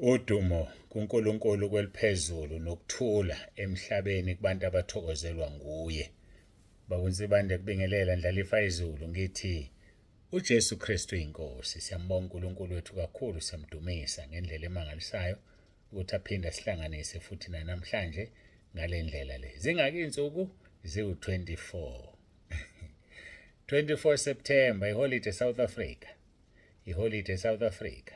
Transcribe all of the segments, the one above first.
Udumo kuNkulunkulu kweliphezulu nokuthula emhlabeni kubantu abathokozelwa nguye. Baba uNsibande kubingelela Ndlalifa izulu ngithi uJesu Kristu inkosi. Siyambonga uNkulunkulu wethu kakhulu, siyamdumisa ngendlela emangalisayo ukuthi aphinde asihlanganise futhi namhlanje ngale ndlela le. Zingaki insuku? Ziwu-24. 24 September iholide South Africa. Iholide South Africa.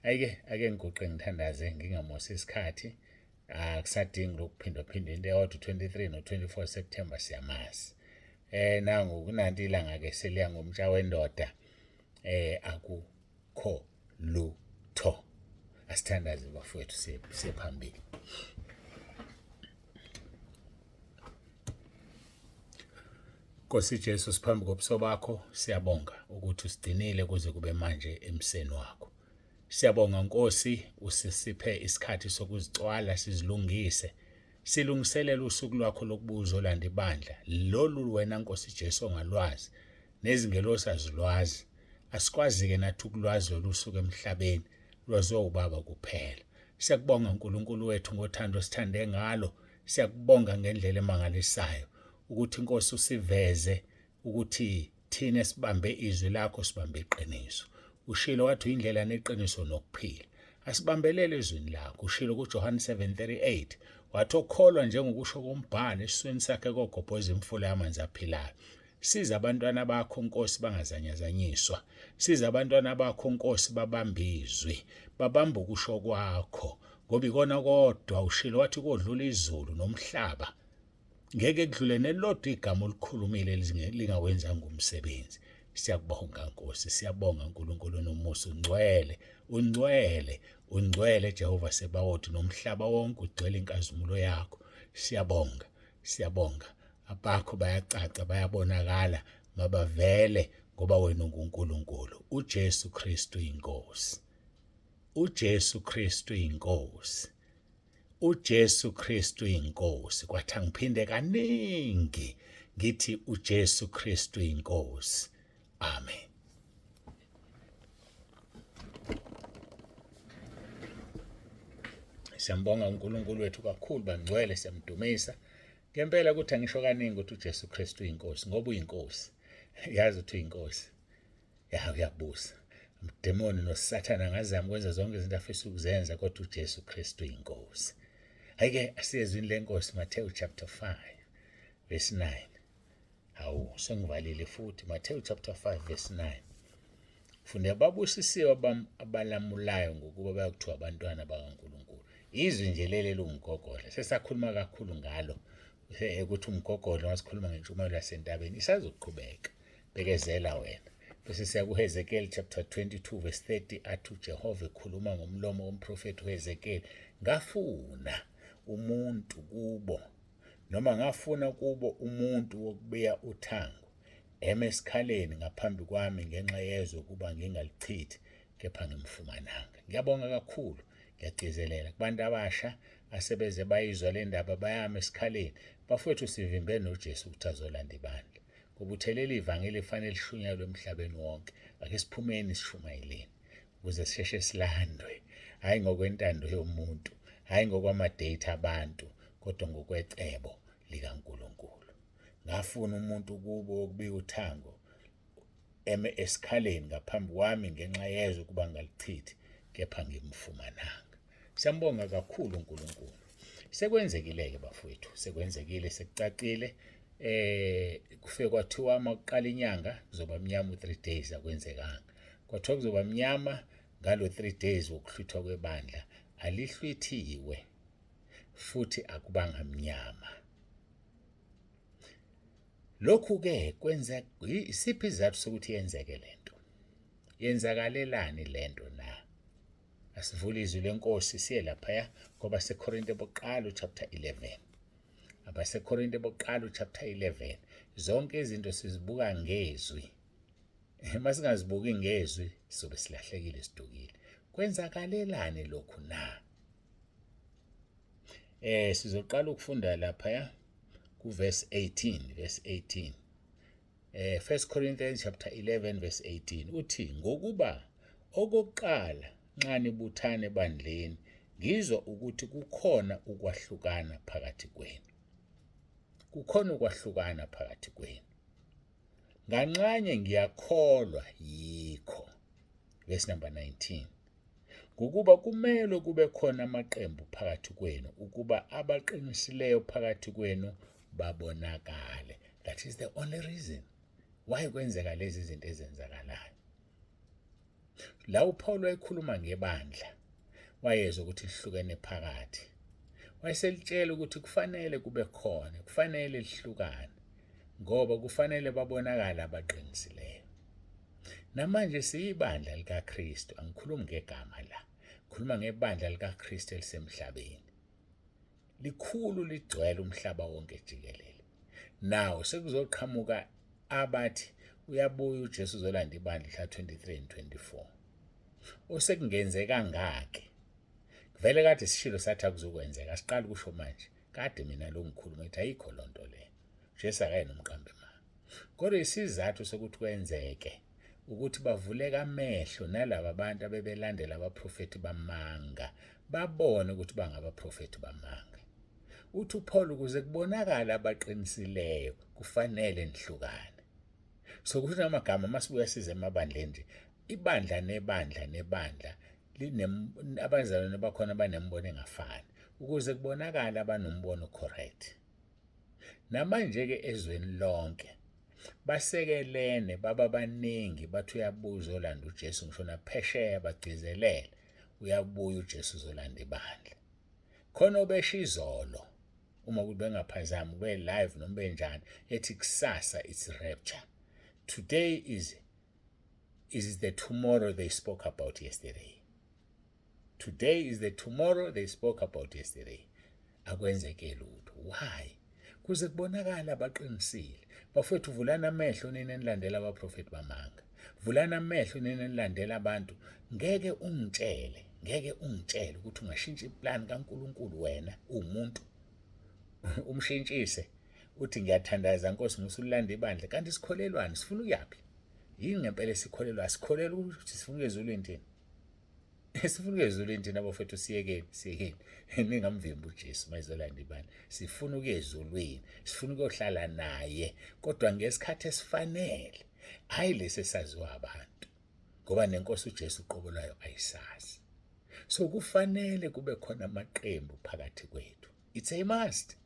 Ayike ake ngiguqe ngithandaze ngingamosi isikhathi. Akusadingi lokuphindwa phindwa into eyodwa 23 no 24 September siyamazi. Nangu kunanti ilanga ke seliya ngomtsha wendoda. Akukho lutho. Asithandaze bafowethu siye phambili. Nkosi Jesu, siphambi kobuso bakho, siyabonga ukuthi usigcinile kuze kube manje emseni wakho. Siyabonga Nkosi, usisiphe isikhathi sokuzicwala sizilungise. Silungiselela usuku lwakho lokubuza olanda ibandla. Lolu wena Nkosi Jesu ongalwazi, nezingelosi azilwazi. Asikwazi-ke nathi ukulwazi lolu suku emhlabeni, lwaziwa uBaba kuphela. Siyakubonga uNkulunkulu wethu ngothando osithande ngalo. Siyakubonga ngendlela emangalisayo ukuthi Nkosi usiveze ukuthi thina sibambe izwi lakho, sibambe iqiniso. Ushilo wathi uyindlela neqiniso nokuphila. Asibambelele ezwini lakho. Ushilo kuJohane 7:38 wathi okholwa njengokusho kombhalo esiswini sakhe kogobhoza imfula yamanzi aphilayo. Siza abantwana bakho Nkosi bangazanyazanyiswa. Siza abantwana bakho Nkosi babambe izwi, babambe ukusho kwakho. Ngoba ikona kodwa ushilo wathi kodlula izulu nomhlaba ngeke kudlule nelodwa igama olikhulumile lingawenzanga umsebenzi. Siyakubonga Nkosi, siyabonga uNkulunkulu nomusa, ungcwele, ungcwele, ungcwele Jehova Sebawoti, nomhlaba wonke ugcwele inkazimulo yakho. Siyabonga, siyabonga. Abakho bayacaca, bayabonakala, mabavele ngoba wena unguNkulunkulu. uJesu Kristu inkosi. uJesu Kristu inkosi. uJesu Kristu inkosi. Kwathi angiphinde kaningi ngithi uJesu Kristu inkosi. Amen. Siyambonga uNkulunkulu wethu kakhulu bangcwele, siyamdumisa. Ngempela ukuthi angisho kaningi ukuthi uJesu Kristu uyinkosi ngoba uyinkosi. Yazi ukuthi uyinkosi. Ya uyabusa. Umdemoni noSathane angazama ukwenza zonke izinto afisa ukuzenza kodwa uJesu Kristu uyinkosi. Hayike asiyezwini lenkosi Matthew chapter 5 verse 9. Hawu sengivalile futhi Matthew chapter 5 verse 9. Funda babusisiwe abalamulayo ngokuba bayakuthiwa abantwana bakaNkulunkulu. Izwi nje leli eliwumgogodla sesakhuluma kakhulu ngalo ukuthi umgogodla wasikhuluma ngentshumayelo yasentabeni isazoqhubeka. Bekezela wena. Bese siya kuHezekiel chapter 22 verse 30 athi uJehova ekhuluma ngomlomo womprofethi uHezekiel, ngafuna umuntu kubo noma ngafuna kubo umuntu wokubiya uthango eme esikhaleni ngaphambi kwami ngenxa yezwe ukuba ngingalichithi kepha ngimfumananga. Ngiyabonga kakhulu, ngiyagcizelela kubantu abasha asebeze bayizwa le ndaba bayama esikhaleni. Bafowethu, sivimbe noJesu ukuthi azolanda ibandla. Ngoba uthelela ivangeli efanele lishunyayelwe emhlabeni wonke. Ake siphumeni sishumayeleni ukuze sisheshe silandwe, hhayi ngokwentando yomuntu, hhayi ngokwamadate abantu, kodwa ngokwecebo likaNkulunkulu. Ngafuna umuntu kubo wokubika uthango eme esikhaleni ngaphambi kwami ngenxa yezwe ukuba ngalichithi kepha ngimfumananga. Siyambonga kakhulu uNkulunkulu. Sekwenzekile-ke bafowethu, sekwenzekile, sekucacile. Kufike kwathiwa uma kuqala inyanga kuzoba mnyama u-3 days, akwenzekanga. Kwathiwa kuzoba mnyama ngalo 3 days wokuhlwithwa kwebandla, alihlwithiwe futhi akubanga mnyama. Lokhu-ke kwenza isiphi isizathu sokuthi yenzeke lento? Yenzakalelani lento na? Asivule izwi lenkosi siye laphaya kwabaseKorinte bokuqala chapter 11. AbaseKorinte bokuqala chapter 11. Zonke izinto sizibuka ngezwi. Uma singazibuki ngezwi sizobe silahlekile sidukile. Kwenzakalelani lokhu na? Sizoqala ukufunda laphaya kuverse 18, verse 18. 1 Corinthians chapter 11 verse 18 uthi ngokuba okokuqala nxa nibuthana ebandleni, ngizwa ukuthi kukhona ukwahlukana phakathi kwenu. Kukhona ukwahlukana phakathi kwenu. Nganxanye ngiyakholwa yikho. Verse number 19. Ngokuba kumelwe kube khona amaqembu phakathi kwenu ukuba abaqinisileyo phakathi kwenu babonakale. That is the only reason why kwenzeka lezi zinto ezenzakalayo. La uPaul wayekhuluma ngebandla, wayezwa ukuthi lihlukene phakathi. Wayeselitshela ukuthi kufanele kube khona, kufanele lihlukane ngoba kufanele babonakale abaqinisileyo. Namanje siyibandla likaKristu, angikhulumi ngegama la. Ngikhuluma ngebandla likaKristu elisemhlabeni. Likhulu ligcwele umhlaba wonke jikelele. Now sekuzoqhamuka abathi uyabuya uJesu uzolanda ibandla mhla 23 and 24. Osekungenzeka ngake. Kuvele kade sishilo sathi akuzukwenzeka, asiqali kusho manje. Kade mina lo ngikhuluma ngithi ayikho lonto le. Jesu akayena umqambi manga. Kodwa isizathu sokuthi kwenzeke ukuthi bavuleke amehlo nalaba bantu abebelandela abaprofethi bamanga babone ukuthi bangabaprofethi bamanga. Uthi uPaul ukuze kubonakale abaqinisileyo kufanele nihlukane. So kusho amagama masibuya size emabandleni nje ibandla nebandla nebandla abazalwane bakhona banembono engafani ukuze kubonakale abanombono correct. Namanje-ke ezweni lonke basekelene baba baningi bathi uyabuya uzolanda uJesu ngisho naphesheya bagcizelele uyabuya uJesu uzolanda ibandla. Khona obesho izolo uma ukuthi bengaphazami kube live noma benjani ethi kusasa it's rapture. Today is the tomorrow they spoke about yesterday. Today is the tomorrow they spoke about yesterday. Akwenzeke lutho. Why? Kuze kubonakala abaqinisile. Bafowethu vulani amehlo nina enilandela abaprofeti bamanga. Vulani amehlo nina enilandela abantu. Ngeke ungitshele, ngeke ungitshele ukuthi ungashintsha iplan kaNkuluNkulu wena uwumuntu. Umshintshise uthi ngiyathandaza Nkosi musulanda ibandla kanti sikholelwani sifuna ukuyaphi? Yini ngempela esikholelwa? Asikholelwa ukuthi sifuna ukuya ezulwini thina. Sifuna ukuya ezulwini thina bafethu, siyekeni, siyekeni. Ningamvimbi uJesu mayizolanda ibandla. Sifuna ukuya ezulwini, sifuna ukuyohlala naye kodwa ngesikhathi esifanele, hhayi lesi esaziwa abantu ngoba nenkosi uJesu uqobo lwayo ayisazi. So kufanele kube khona amaqembu phakathi kwethu. It's a must.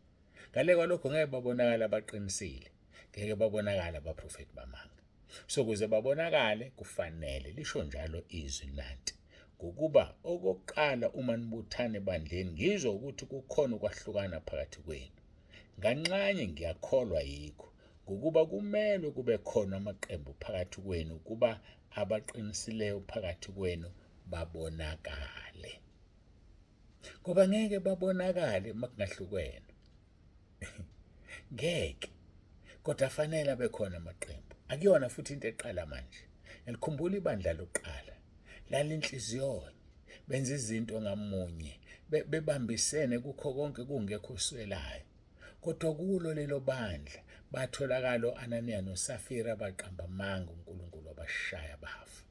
Ngale kwalokho ngeke babonakala abaqinisile, ngeke babonakala abaprofeti bamanga. So kuze babonakale kufanele lisho njalo izwi nanti. Ngokuba okokuqala uma nibuthana ebandleni ngizwa ukuthi kukhona ukwahlukana phakathi kwenu. Nganxanye ngiyakholwa yikho, ngokuba kumelwe kube khona amaqembu phakathi kwenu ukuba abaqinisileyo phakathi kwenu babonakale. Ngoba ngeke babonakale uma kungahlukene. Ngeke. Kodwa fanele abe khona amaqembu. Akuyona futhi into eqala manje. Yalikhumbula ibandla lokuqala. Lalinhliziyonye. Benza izinto ngamunye. Bebambisene kukho konke kungekho oswelayo. Kodwa kulo lelo bandla batholakala o-Ananiya noSafira baqamba amanga uNkulunkulu wabashaya bafa.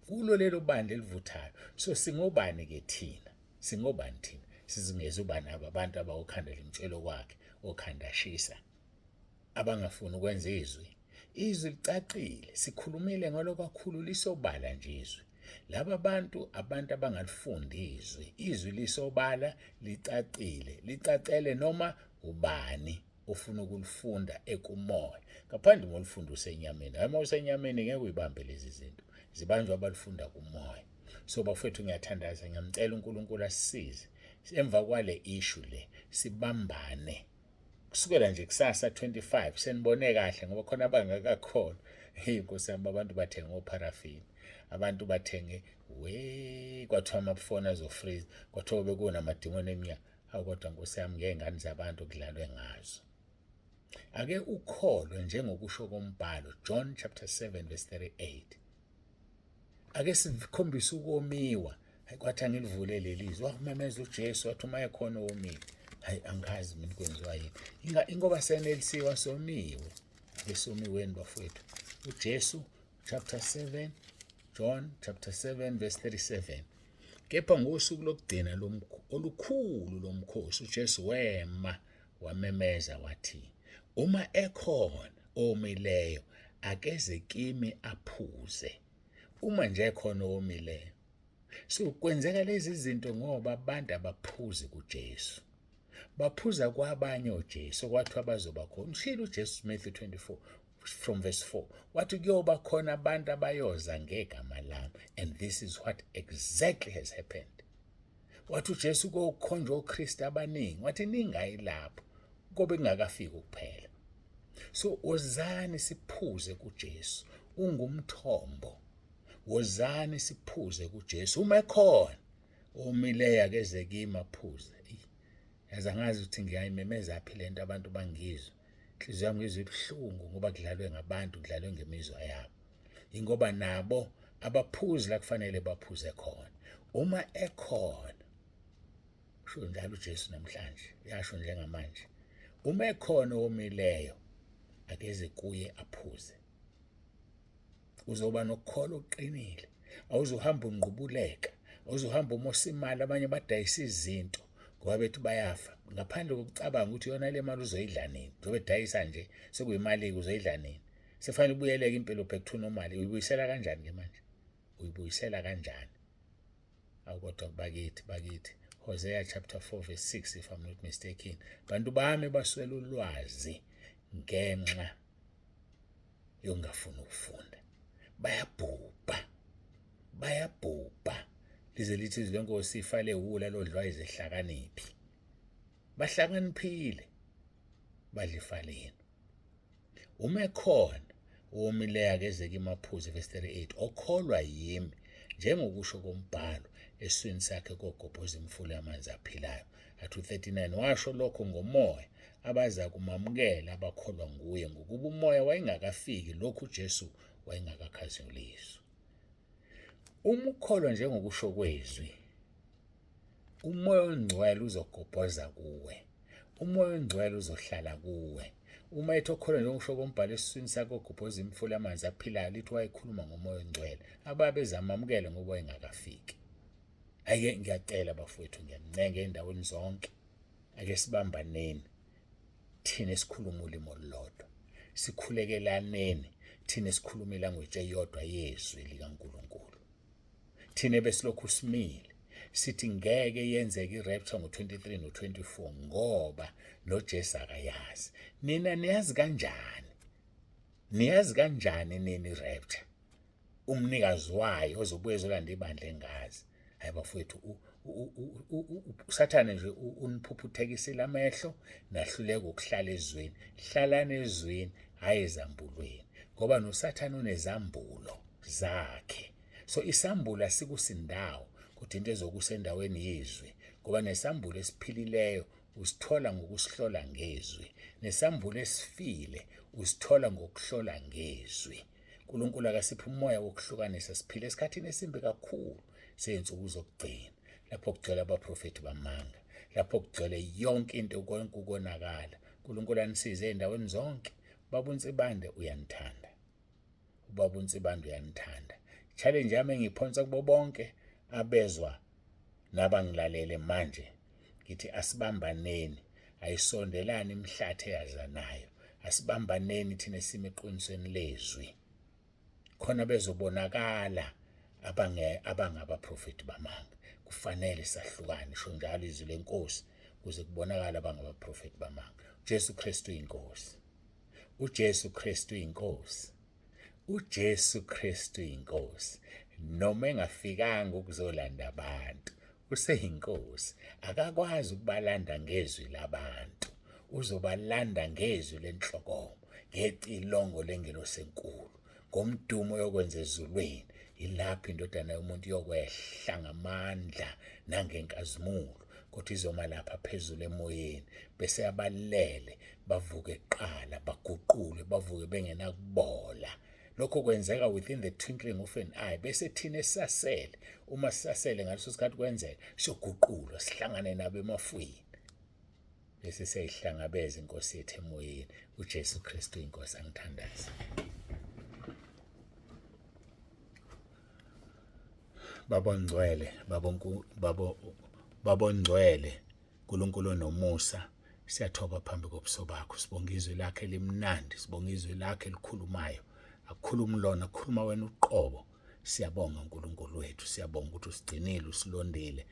Kulo lelo bandla elivuthayo. So singobani ke thina? Singobani thina? Sizingeze ubani aba abantu abawukhanda limtshelo kwakhe okhanda shisa abangafuni ukwenza izwi. Izwi licacile, sikhulumile ngalo kakhulu lisobala nje izwi. Laba bantu abantu abangalifundi izwi. Izwi lisobala licacile, licacele noma ubani ofuna ukulifunda ekumoya. Ngaphandle uma ulifunda usenyameni. Hayi uma usenyameni ngeke uyibambe lezi zinto. Zibanjwa abalifunda kumoya. So bafowethu ngiyathandaza ngiyamcela uNkulunkulu asisize. Emva kwale issue le sibambane. Kusukela nje kusasa 25 senibone kahle ngoba khona abangakakholwa. Hey Nkosi yami abantu bathenga opharafini. Abantu bathenge we kwathiwa amafoni azofreeze kwathiwa bekunamadimoni eminyaka. Awu kodwa Nkosi yami ngey'ngane zabantu kudlalwe ngazo. Ake ukholwe njengokusho kombhalo John chapter 7 verse 38. Ake sikhombise ukomiwa. Hayi kwathi angilivule leli zwi wakumemeza uJesu wathi uma ekhona owomile. Hayi angazi mina kwenziwa yini. Ingoba senelisiwa somiwe. Ake somiweni bafowethu. uJesu chapter 7 John chapter 7 verse 37. Kepha ngosuku lokugcina olukhulu lomkhosi uJesu wema wamemeza wathi, uma ekhona omileyo akeze kimi aphuze. Uma nje ekhona omileyo. So kwenzeka lezi zinto ngoba abantu abaphuzi kuJesu. Baphuza kwabanye oJesu kwathiwa bazoba khona. Ushilo uJesu Matthew 24 from verse 4 wathi kuyoba khona abantu abayoza ngegama lami, and this is what exactly has happened. Wathi uJesu kokhonjwa oKristu abaningi, wathi ningayi lapho kobe kungakafiki ukuphela. So wozani siphuze kuJesu, ungumthombo. Wozani siphuze kuJesu, uma ekhona omileyo akeze kimi aphuze. Yazi angazi ukuthi ngiyayimemeza phi lento abantu bangizwe. Inhliziyo yami ngizwe ibuhlungu ngoba kudlalwe ngabantu, kudlalwe ngemizwa yabo. Ingoba nabo abaphuzi la kufanele baphuze khona. Uma ekhona, usho njalo uJesu namhlanje, uyasho njengamanje, uma ekhona omileyo akeze kuye aphuze. Uzoba nokukholwa okuqinile, awuzuhamba ungqubuleka, awuzuhamba umosa imali. Abanye badayisa izinto ngoba bethi bayafa, ngaphandle kokucabanga ukuthi yona le mali uzoyidla nini. Njengoba edayisa nje sekuyimali-ke, uzoyidla nini? Sefanele ubuyeleke impilo back to normal. Uyibuyisela kanjani ke manje? Uyibuyisela kanjani? Awu kodwa bakithi, bakithi. Hosea chapter 4 verse 6 if I'm not mistaken. Bantu bami baswele ulwazi ngenxa yokungafuni ukufunda. Bayabhubha. Bayabhubha. Lize lithi izwi lenkosi ifa lewula lodlwa izehlakaniphi. Bahlakaniphile. Badla ifa lenu. Uma ekhona owomileyo akeze kimi aphuze, verse 38, okholwa yimi njengokusho kombhalo, esiswini sakhe kogobhoza imifula yamanzi aphilayo. Athi u-39, washo lokho ngomoya abaza kumamukela abakholwa nguye, ngokuba umoya wayengakafiki lokhu uJesu wayengakakhazinyuliswa. Uma ukholwa njengokusho kwezwi, umoya ongcwele uzogobhoza kuwe, umoya ongcwele uzohlala kuwe. Uma ethi okholwa njengokusho kombhalo esiswini sakhe ogobhoza imifula yamanzi aphilayo, lithi wayekhuluma ngomoya ongcwele ababezamamukele ngoba wayengakafiki. Ake ngiyacela bafowethu, ngiyancenga endaweni zonke, ake sibambaneni thina esikhuluma ulimi olulodwa, sikhulekelaneni thina esikhuluma ilanguage eyodwa yezwi likaNkulunkulu. Thina besilokhu simile sithi ngeke yenzeke i-rapture ngo-23 no-24 ngoba noJesu akayazi. Nina niyazi kanjani? Niyazi kanjani nini i-rapture? Umnikazi wayo ozobuye ezolanda ibandla engazi. Hayi bafowethu, uSathane nje uniphuphuthekisile amehlo, nahluleka ukuhlala ezweni. Hlalani ezweni, hhayi ezambulweni, ngoba noSathane unezambulo zakhe. So isambulo asikusindawo, kodwa into ezokusendaweni yezwi, ngoba nesambulo esiphilileyo usithola ngokusihlola ngezwi, nesambulo esifile usithola ngokuhlola ngezwi. uNkulunkulu akasiphe umoya wokuhlukanisa. Siphile esikhathini esimbi kakhulu sey'nsuku zokugcina, lapho kugcwele abaprofethi bamanga, lapho kugcwele yonke into, konke ukonakala. uNkulunkulu anisize ey'ndaweni zonke. Baba uNsibande uyanithanda, ubaba uNsibande uyanithanda. Challenge yami engiyiphonsa kubo bonke abezwa nabangilalele manje, ngithi asibambaneni, ayisondelani imihlathi eyazanayo, asibambaneni thina esime eqinisweni lezwi, khona bezobonakala abangabaprofethi bamanga. Kufanele sahlukane, sho njalo izwi lenkosi, kuze kubonakale abangabaprofethi bamanga. uJesu Kristu inkosi, uJesu Kristu inkosi, uJesu Kristu inkosi. Noma engafikanga ukuzolanda abantu, useyinkosi. Akakwazi ukubalanda ngezwi labantu, uzobalanda ngezwi lenhlokomo, ngecilongo lengelosi enkulu, ngomdumo yokwenza ezulwini. Ilapho indodana yomuntu yokwehla ngamandla nangenkazimulo, kodwa izoma lapha phezulu emoyeni, bese abalele bavuke kuqala, baguqulwe, bavuke bengenakubola. Lokho kwenzeka within the twinkling of an eye. Bese thina esisasele, uma sisasele ngaleso sikhathi kwenzeka, siyoguqulwa sihlangane nabo emafwini, bese siyayihlangabeza inkosi yethu emoyeni. uJesu Kristu inkosi. Angithandaze. Baba ongcwele, baba baba ongcwele, uNkulunkulu onomusa, siyathoba phambi kobuso bakho. Sibonga izwi lakhe limnandi, sibonga izwi lakhe elikhulumayo. Akukhulumi lona, kukhuluma wena uqobo. Siyabonga uNkulunkulu wethu, siyabonga ukuthi usigcinile, usilondile,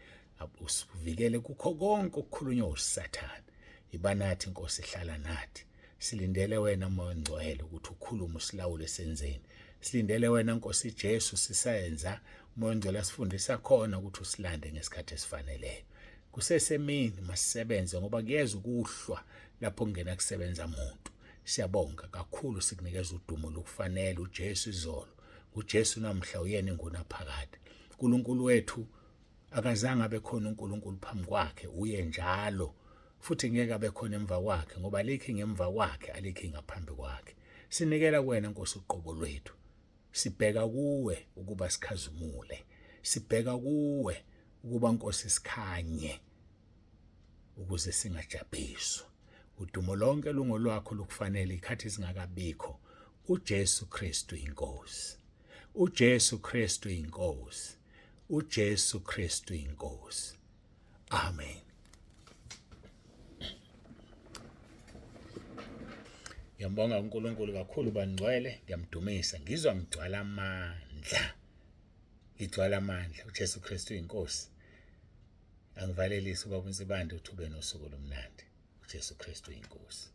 usivikele kukho konke okukhulunywa uSathane. Iba nathi Nkosi, hlala nathi. Silindele wena Moya oNgcwele ukuthi ukhulume usilawule senzeni. Silindele wena Nkosi Jesu sisenza uMoya oNgcwele asifundisa khona ukuthi usilande ngesikhathi esifaneleyo. Kusesemini masisebenze ngoba kuyeza ukuhlwa lapho kungena kusebenza muntu. Siyabonga kakhulu sikunikeza udumo lokufanele uJesu izolo. UJesu namhla uyena ingunaphakade. uNkulunkulu wethu akazange abe khona uNkulunkulu phambi kwakhe uye njalo futhi ngeke abe khona emva kwakhe ngoba alikho ngemva kwakhe alikho ngaphambi kwakhe. Sinikela kuwena Nkosi uqobo lwethu. Sibheka kuwe ukuba sikhazimule. Sibheka kuwe ukuba Nkosi sikhanye ukuze singajabhiswa. Udumo lonke lungolwakho lukufanele ikhathi zingakabikho. uJesu Kristu inkosi. uJesu Kristu inkosi. uJesu Kristu inkosi. Amen. Ngiyambonga uNkulunkulu kakhulu bangcwele, ngiyamdumisa, ngizwa ngigcwala amandla. Ngigcwala amandla. uJesu Kristu inkosi. Angivalelisi ubaba uNsibande uthi ube nosuku olumnandi. uJesu Kristu inkosi.